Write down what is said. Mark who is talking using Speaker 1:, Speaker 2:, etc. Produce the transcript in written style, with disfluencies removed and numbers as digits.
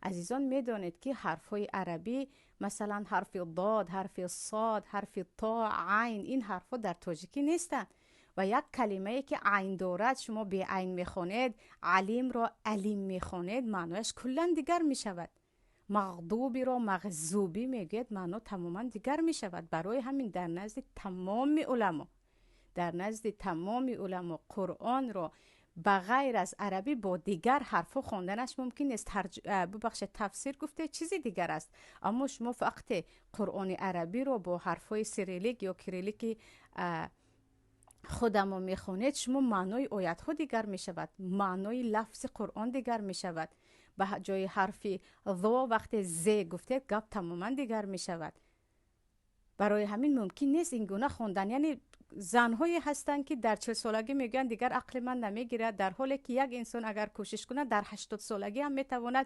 Speaker 1: Азизон, медонед, ки ҳарфҳои арабӣ, масалан, ҳарфи дод, ҳарфи сод, ҳарфи то, айн, ин ҳарфҳо дар тоҷикӣ нестанд. Ва як калимае, ки айн дорад, шумо беайн мехонед, алимро алим мехонед, маънояш куллан дигар мешавад. Мағдубиро мағзубӣ мегӯяд, маъно тамоман дигар мешавад. Барои ҳамин дар назди тамоми уламо Қуръонро ба ғайр аз арабӣ бо дигар ҳарфҳо хонданаш мумкин нест. Бубахшед, тафсир гуфте чизи дигар аст, аммо шумо вақте Қуръони арабиро бо ҳарфҳои сирилик ё кирилики худамо мехонед, шумо маънои оятҳо дигар мешавад, маънои лафзи Қуръон дигар мешавад. Ба ҷои ҳарфи зо вақте зе гуфтед, гап тамоман дигар мешавад. Барои ҳамин мумкин нест ин гуна хондан. Яъне занҳое ҳастанд, ки дар 40-солагӣ мегӯянд: «Дигар ақли ман намегирад», дар ҳоле ки як инсон агар кӯшиш кунад, дар 80-солагӣ ҳам метавонад.